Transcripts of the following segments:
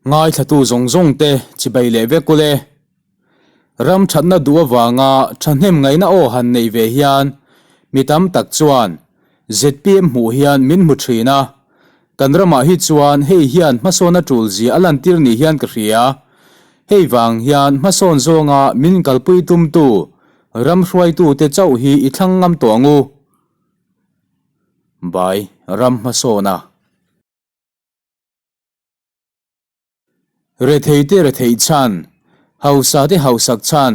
Ngaithlatu zawng zawng te chibai leh vek ule. Ram thatna duh avanga thahnem ngaihna aw han neih ve hian mi tam tak chuan zpm hmuh hian min hmu thin a, kan ramah hi chuan hei hian hmasawn a tul zia a lantir ni hian ka hria. Hei vang hian hmasawn zawnga min kalpui tumtu ram hruaitute chauh hi i thlang ngam tawh ang u. Bai ram hmasawna. Retheite retheih chhan, hausate hausak chhan,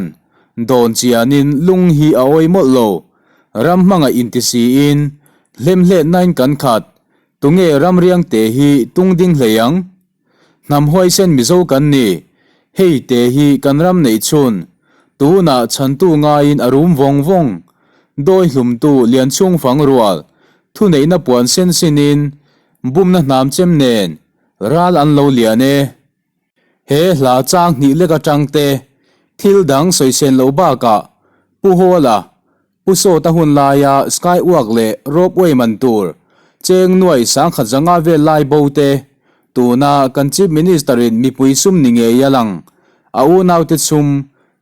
dawn chianin lung hi a awi mawlh lo. Ram hmangaih inti siin, hlemhletnain kan khat, tunge ram riangte hi tung ding hlei ang? Hnam huaisen Mizo kan ni, hei te hi kan ram neih chhun, tunah chhantu ngaiin a rum vawng vawng. Dawi hlumtu Lianchhung fang rual, thuneihna puan sen sinin, bumna hnam chem nen, Ral an lo lian e. He hla chang hnih lek atang te thil dang sawisen loh bakah Pu Hawla, Pu Sawta hun laia Skywalk leh Ropeway man tur cheng nuai sangkhat zanga vel lai bo te tuna kan Chief Minister in mipui sum ni ngei a lang a unaute chhum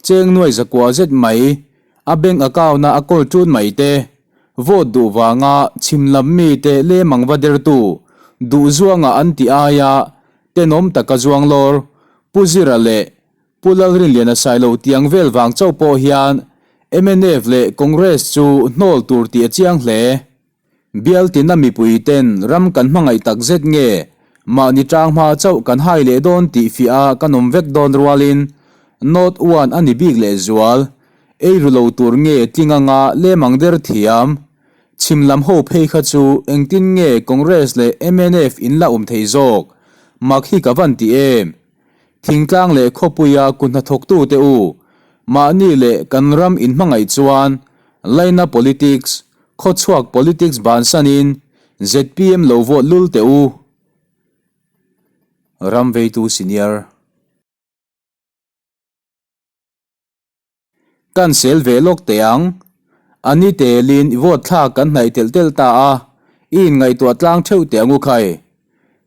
cheng nuai zakua zet mai a bank account-a a kawl tun mai te Vote duh vanga chhim lam mite lemang va dertu duh zuanga an tih aia tenawm taka zuang lawr Pu Zira leh Pu Lalrinliana Sailo tiang vel vang chauh pawh hian mnf leh Congress chu hnawl tur tih a chiang hle. Bial tina mipui ten ram kan hmangaih tak zet nge mahni tang hma chauh kan hai leh dawn tih fiah a kan awm vek dawn rualin North One a ni bik leh zual Ei ru lo tur nge tling anga lemang der thiam? Chhim lam ho phei kha chu engtin nge Congress leh mnf in la awm thei zawk? Mak hi ka van ti em? Thingtlang leh khawpuia ku hnathawktu te u, mahni leh kan ram in hmangaih chuan laina politics, khawchhuak politics bansanin zpm lo vote lul teh u. Ram veitu senior. Kan sel ve lawk teh ang. A ni telin i vote thlak kan hnaih telh telh ta a, i inngaihtuah tlang theuh teh ang u khai.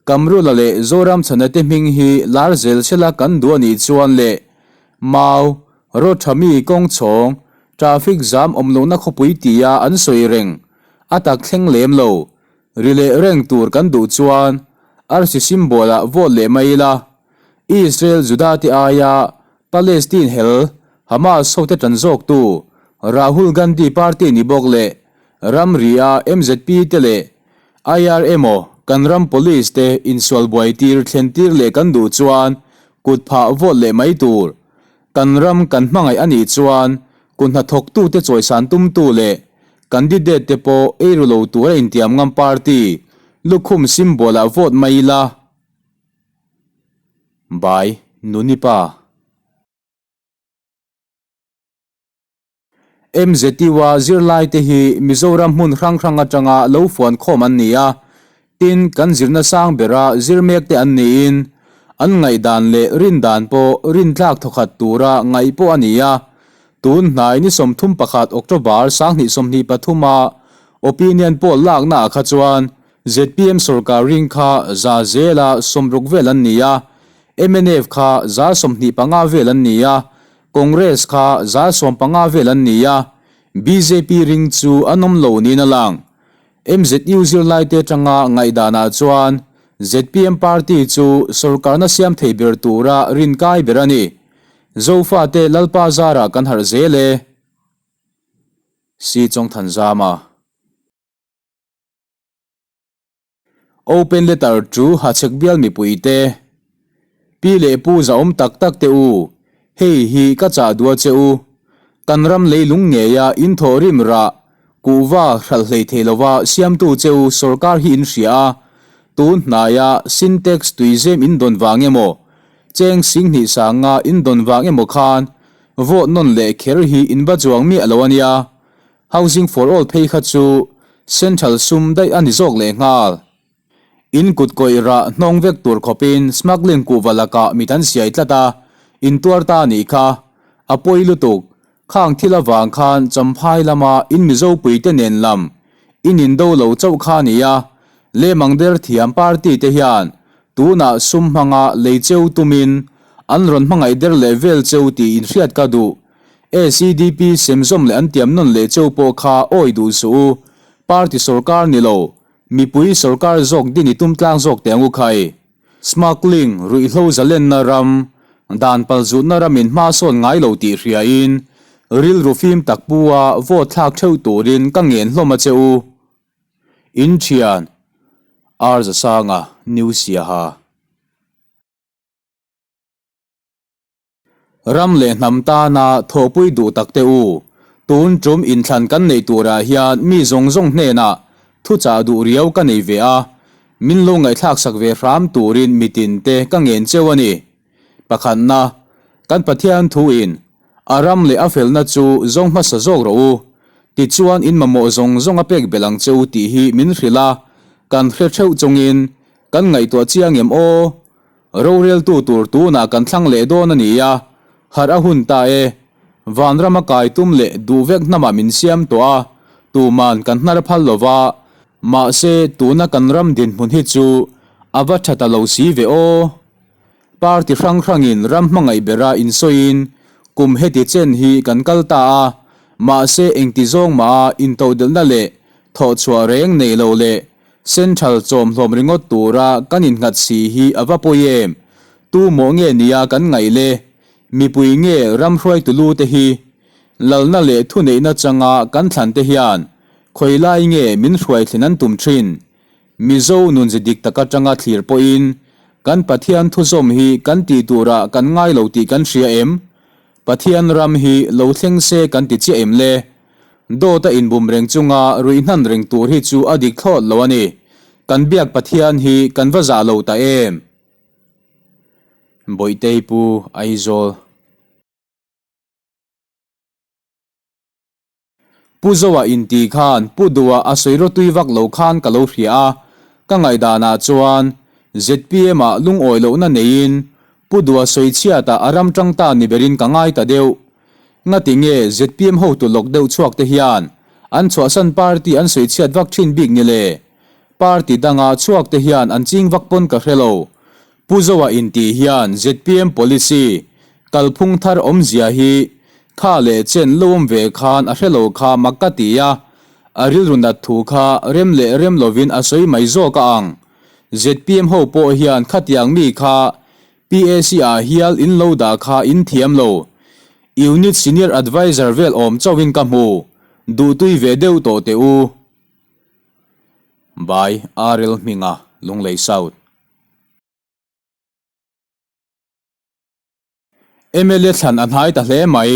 Kamrula leh Zoram chhana te hming hi lar zel sela kan duh a nih chuan leh Mau, Rawthami kawng chhawng, traffic zam awm lohna khawpui tia an sawi reng a tak thleng lem lo. Ri leh reng tur kan duh chuan arsi symbol ah vote leh mai ila. Israel Juda te aia Palestine hel Hamas hote tan zawktu Rahul Gandhi party ni bawk leh ramri-a mzp te leh IR emaw kan ram police te insual buai tir thlen tir leh kan duh chuan kut phah vote leh mai tur. Kan ram kan hmangaih a nih chuan kut hnathawktute chawisan tumtu leh candidate te pawh eiru lo tura intiam ngam party lukhum symbol ah vote mai ila. By Nunipa. MZU-a zirlaite hi Mizoram hmun hrang hrang atanga lo fuan khawm an ni a, tin kan zirna sang bera zir mekte an niin an ngaihdan leh rindan pawh rintlak thawkhat tura ngaih pawh a ni a. Tun hnai ni 31 October 2023-a opinion poll laknaah kha chuan Zpm sorkar ring kha za zela 60 vel an ni a, mnf kha za 25 vel an ni a, Congress kha za 15 vel an ni a, bjp ring chu an awm lo niin a lang. MZU zirlaite atanga ngaihdanah chuan zpm party chu sorkarna siam thei ber tura rinkai ber a ni. Zofate Lalpa zarah kan harh zel e. Si Chawngthanzama. Open letter chu hachhek bial mipuite, Pi leh Pu zahawm tak tak te u, hei hi ka chah duh a che u. Kan ram leilung ngeia in thawh rim rah, kuhva hralh hlei thei lova siamtu che u sorkar hi in hria a, tun hnaia Sintex tuizem in dawn vang emaw, cheng singhnih sanga in dawn vang emaw khan vote nawn leh kher hi in va chuang miah lo a nia. Housing for all phei kha chu Central sum daih a ni zawk leh nghal. In kut kawih rah hnawng vek tur khawpin smuggling kuhva lakah mit an siai tlat a, in tuar ta a nih kha. A pawi lutuk. Khang thil avang khan Champhai lama in Mizo puite nen lam in indo lo chauh kha a ni a, Lemang der thiam party te hian Tunah sum hmanga lei cheu tumin an rawn hmangaih der leh vel cheu tih inhriat ka duh. SEDP semzawm leh an tiam nawn leh cheu pawh kha awi duh suh u. Party sorkar ni lo, mipui sorkar zawk din i tum tlang zawk teh ang u khai. Smuggling, ruihhlo zalenna ram, dan palzutna ramin hma sawn ngai lo tih hriain rilru fim tak pu a vote thlak theuh turin ka ngen hlawm a che u. In thian, R Zasanga, New Siaha. Ram leh hnam tana thawhpui duh tak te u, tun tum inthlan kan neih turah hian mi zawng zawng hnenah thuchah duh riau ka nei ve a, min lo ngaihthlak sak ve hram turin mitin te ka ngen cheu a ni. Pakhatna, kan Pathian thuin a ram leh a felna chu zawng hmasa zawk rawh u, tichuan in mamawh zawng zawng a pek belh ang che u tih hi min hrilh a, kan hre theuh chungin kan ngaihtuah chiang em aw? Roreltu tur tunah kan thlang leh dawn a ni a, harh a hun ta e. Vanram a kai tum leh duh vek hnamah min siam tawh a, tuman kan hnar phal lo va, mahse tuna kan ram dinhmun hi chu a va tha ta lo si ve aw. Party hrang hrangin ram hmangaih bera insawiin kum heti chen hi kan kal ta a, mahse engti zawng maha intodelhna leh thawhchhuah reng nei lo leh Central chawmhlawm ringawt tura kan innghat si hi a va pawi em? Tu mawh nge nia kan ngaih le? Mipui nge ram hruaitu lu te hi? Lalna leh thuneihna changa kan thlan te hian khawi lai nge min hruai thlen an tum thin? Mizo nunze dik tak atanga thlir pawhin kan Pathian thuzawm hi kan tih turah kan ngai lo tih kan hria em? Pathian ram hi lo thleng se kan ti chiah em le? Dawt a inbum reng chunga ruih hnan reng tur hi chu a dik thlawt lo a ni. Kan biak Pathian hi kan va zah lo ta em? Bawihtei Pu Aizawl. Pu Zoa inti khan Pu Duha a sawi rawtui vak lo khan ka lo hria a, ka ngaihdanah chuan zpm ah lungawi lohna neiin Pu Duha sawi chhiatah a ram tang ta ni berin ka ngai ta deuh. Ngati nge zpm hotu lawk deuh chhuak te hian an chhuahsan party an sawi chhiat vak thin bik ni le? Party danga chhuak te hian an ching vak pawn ka hre lo. Pu Zoa intih hian zpm policy kalphung thar awmzia hi kha leh chen lo awm ve khan a hre lo kha mak ka ti a, a rilru nat thu kha rem leh rem lovin a sawi mai zawk a ang. Zpm ho pawh hian khatiang mi kha PAC ah hial in lo dah kha in thiam lo. Unit Senior Adviser vel awm chauhin ka hmu. Duhtui ve deuh tawh teh u. By RL Hminga, Lunglei South. Mla thlan a hnai ta hle mai.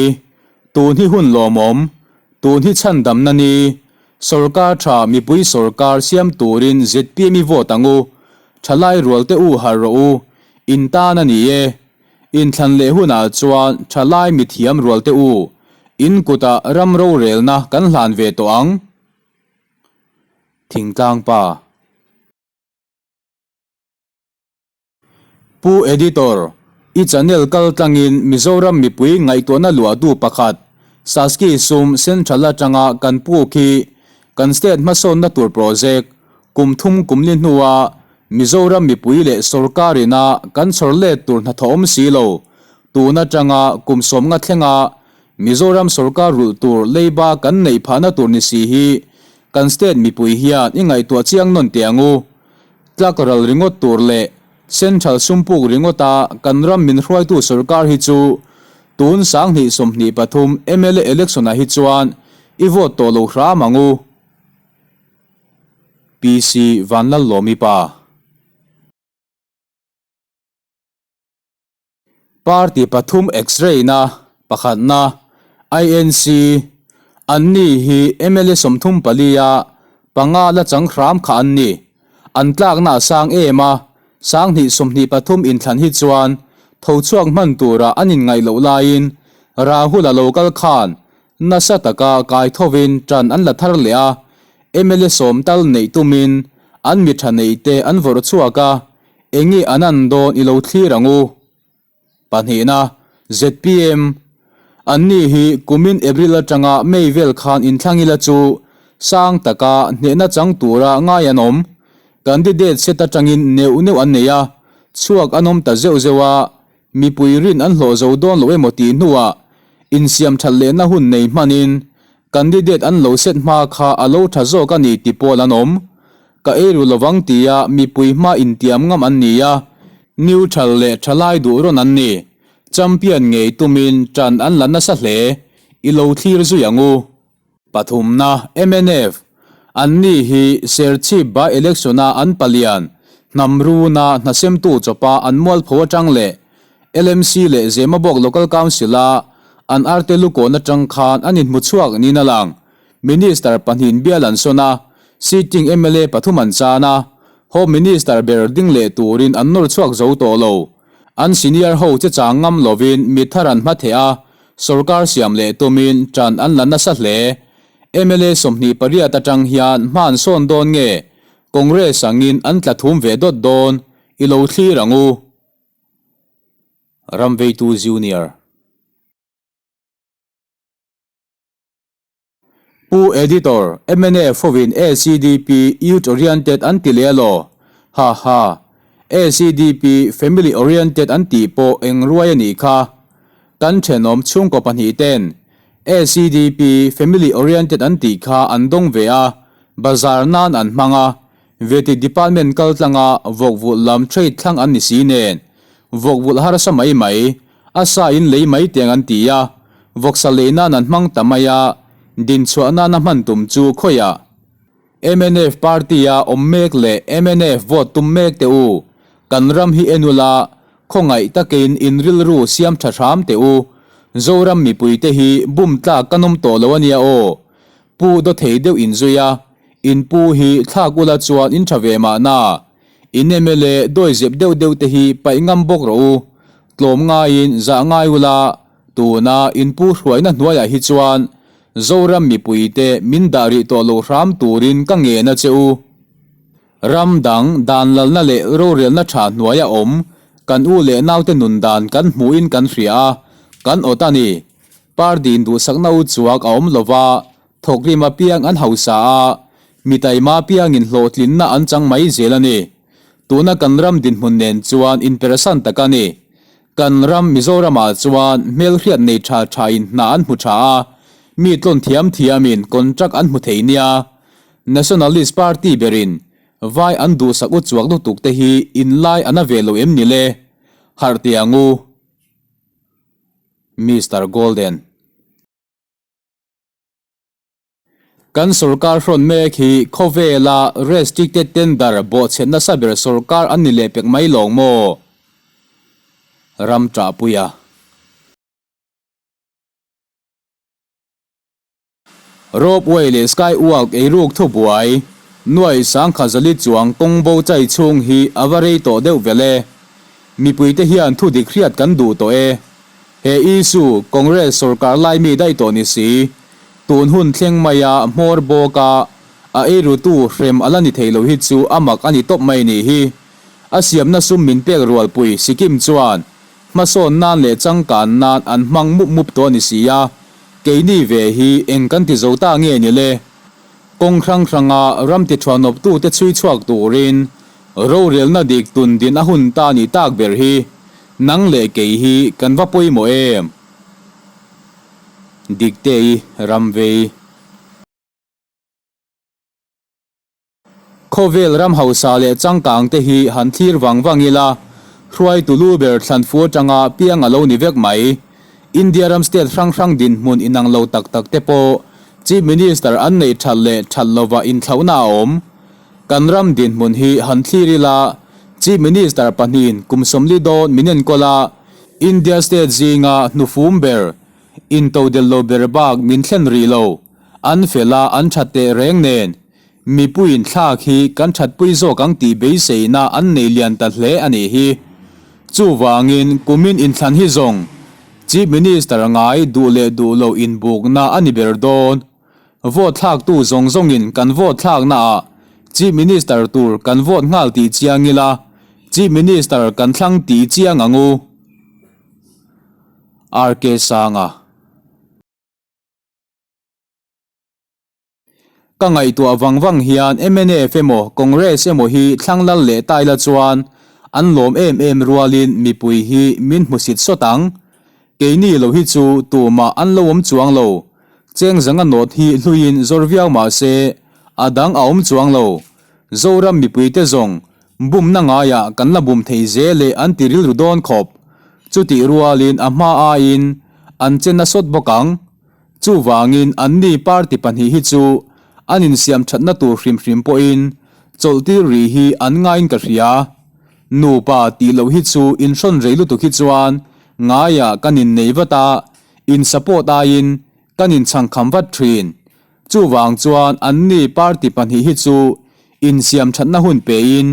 Tun hi hun lawmawm, tun hi chhandamna ni. Sorkar tha mipui sorkar siam turin zpm i vote ang u. Thalai rual te u harh rawh u, in tan a ni e. Inthlan leh hunah chuan thalai mithiam rual te u, in kutah ram rorelna kan hlan ve tawh ang. Thingtlang pa. Pu Editor, i channel kal tlangin Mizoram mipui ngaihtuahna luahtu pakhat, Saski sum Central atanga kan puk hi kan state hmasawnna tur project kum thum kum li hnua Mizoram mipui leh sorkar ina kan chhawr let tur hnathawh awm si lo, tun atanga kum sawmnga thlenga Mizoram sorkar rulh tur leiba kan neih phahna tur ni si hi kan state mipui hian i ngaihtuah chiang nawn teh ang u. Tlak ral ringawt tur leh Central sumpuk ringawta kan ram min hruaitu sorkar hi chu tun 2023 mla election ah hi chuan i vote tawh lo hram ang u. PC Vanlallawmi pa. Party pathum X-ray na pakhatna INC an ni hi mla 34 a panga la chang hram kha an ni. An tlakna a sang em a, 2023 inthlan hi chuan tho chhuak hman tura an inngaih loh laiin Rahul a lo kal khan nasa taka kai thovin tan an la thar leh a, mla sawm tal neih tumin an mi tha neih te an vawrh chhuak a, Enge an an dawn i lo thlir ang u? Pahnihna, zpm, Anni hi kumin April atanga May vel khan inthlang ila chu sang taka hnehna chang tura ngai an awm. Candidate set atangin neuh neuh an nei a. Chhuak an awm ta zeuh zeuh a, mipui rin an hlawh zo dawn lo emaw tih hnuah insiam that lehna hun nei hmanin candidate an lo set hma kha a lo tha zawk a ni ti pawl an awm. Ka ei ru lovang tia mipui hma intiam ngam an ni a, neutral leh thalai duh rawn an ni. Champion ngei tumin tan an la nasa hle, i lo thlir zui ang u. Pathumna, mnf, An ni hi Serchhip by election-a an palian, hnam runa hnasemtu chawpa an mualpho atang leh LMC leh Zemabawk Local Council-a an arte lukawn atang khan an inhmu chhuak niin a lang. Minister pahnihin bial an sawn a, sitting mla pathum an chan a, Home Minister ber ding leh turin an nawr chhuak zo tawh lo. An senior ho che chang ngam lovin mi thar an hma theh a, Sorkar siam leh tumin ṭan an la nasa hle. Mla 28 aṭang hian hma an sawn dawn nge Congress angin an tla thum ve dawt dawn i lo thlir ang u. Ramveitu Junior. Pu Editor, mnf hovin ACDP Youth Oriented an ti leh alaw? Ha ha. ACDP Family Oriented an tih pawh eng ruai a nih kha. Kan thenawm chhungkaw pahnih ten ACDP Family Oriented an tih kha an dawng ve a, bazar nan an hmang a, Veti Department kal tlanga vawkvulh lam trade thlang an ni si nen, vawkvulh harsa mai mai, A sa in lei mai teng an ti a, vawksa lei nan an hmang ta mai a, dinchhuah nana hman tum chu khawiah? Mnf party a awm mek leh mnf vote tum mek teh u, kan ram hi en ula, khawngaih takin in rilru siam tha hram teh u, Zoram mipui te hi bum tlak kan awm tawh lo a nia aw, pu dawthei deuh in zui a, in pu hi thlak ula chuan in tha ve mahna, in mla dawizep deuh deuh te hi paih ngam bawk rawh u, Tlawm ngaiin zah ngai ula, tuna inpu hruaina hnuaiah hi chuan Zoram mipuite min dah rih tawh lo hram turin ka ngen a che u. Ram dang dan lalna leh rorelna tha hnuaia awm kan u leh naute nun dan kan hmuhin kan hria a, kan awt a ni. Party induhsakna u chuak a awm lova, thawkrim apiang an hausa a, mi taima apiangin hlawhtlinna an chang mai zel a ni. Tuna kan ram dinhmun nen chuan inpersan tak a ni. Kan ram Mizoramah chuan hmelhriat nei tha thain hna an hmu tha a, mi tlawn thiam thiamin contract an hmu thei nia. Nationalist Party berin vai an duhsak u chuak lutuk te hi inlai a na ve lo em ni le? Harh teh ang u. Mister Golden. Kan sorkar hrawn mek hi khawvela restricted tender bawhchhet nasa ber sorkar an ni leh pek mai lawng maw? Ram ṭahpuia. Ropeway leh Skywalk eiruk thubuai nuai sangkhat zali chuang kawng bo chai chhung hi a va rei tawh deuh vel e. Mipuite hian thu dik hriat kan duh tawh e. He issue Congress sorkar lai mi daih tawh ni si, tun hun thleng maia hmawr bawka a eirutu hrem a la ni thei lo hi chu a mak a ni tawp mai nih hi. A siamna sum min pek rualpui Sikkim chuan hmasawn nan leh changkan nan an hmang mup mup tawh a ni si a, keini ve hi eng kan ti zo ta nge ni le? Kawng hrang hranga ram ti thuanawptute chhui chhuak turin rorelna dik tun din a hun ta ni tak ber hi. Nang leh kei hi kan va pawimawh em? Diktei ram vei. Khawvel ram hausa leh changkang te hi han thlir vang vang ila, hruaitu lu ber thlanfu atanga piang a lo ni vek mai. India ram state hrang hrang dinhmun inang lo tak tak te pawh Chief Minister an neih that leh that lova inthlauhna a awm. Kan ram dinhmun hi han thlir ila, Chief Minister pahnihin kum 40 dawn min enkawl a, India state zinga hnufum ber, intodelh lo ber bak min thlen rih lo, an fel a an that teh reng nen, mipuiin thlak hi kan thatpui zawk ang tih beiseina an nei lian ta hle a nih hi. Chuvangin kumin inthlan hi zawng Chief Minister ngai duh leh duh lo inbukna a ni ber dawn. Vote thlaktu zawng zawngin kan vote thlaknaah Chief Minister tur kan vote nghal tih chiang ila, Chief Minister kan thlang tih chiang ang u. RK Sanga. Ka ngaihtuah vang vang hian mnf emaw Congress emaw hi thlang lal leh ta ila chuan an lawm em em rualin mipui hi min hmusit sawt ang. Keini lo hi chu tumah an lo awm chuang lo. Cheng zanga nawt hi hluiin zawr viau mah se a dang a awm chuang lo. Zoram mipuite zawng bumna ngaiah kan la bum thei zel e an ti rilru dawn khawp. Chutih rualin a hma aiin an che nasawt bawk ang. Chuvangin anni party pahnih hi chu an insiam thatna tur hrim hrim pawhin chawlhtir rih hi an ngaiin ka hria. Nupa tih loh hi chu inhrawn rei lutuk hi chuan ngaiah kan innei vat a, in support aiin kan inchhangkham vat thin. Chuvang chuan anni party pahnih hi chu insiam thatna hun pein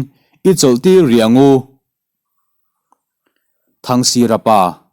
i chawlhtir rih ang u. Thangsira pa.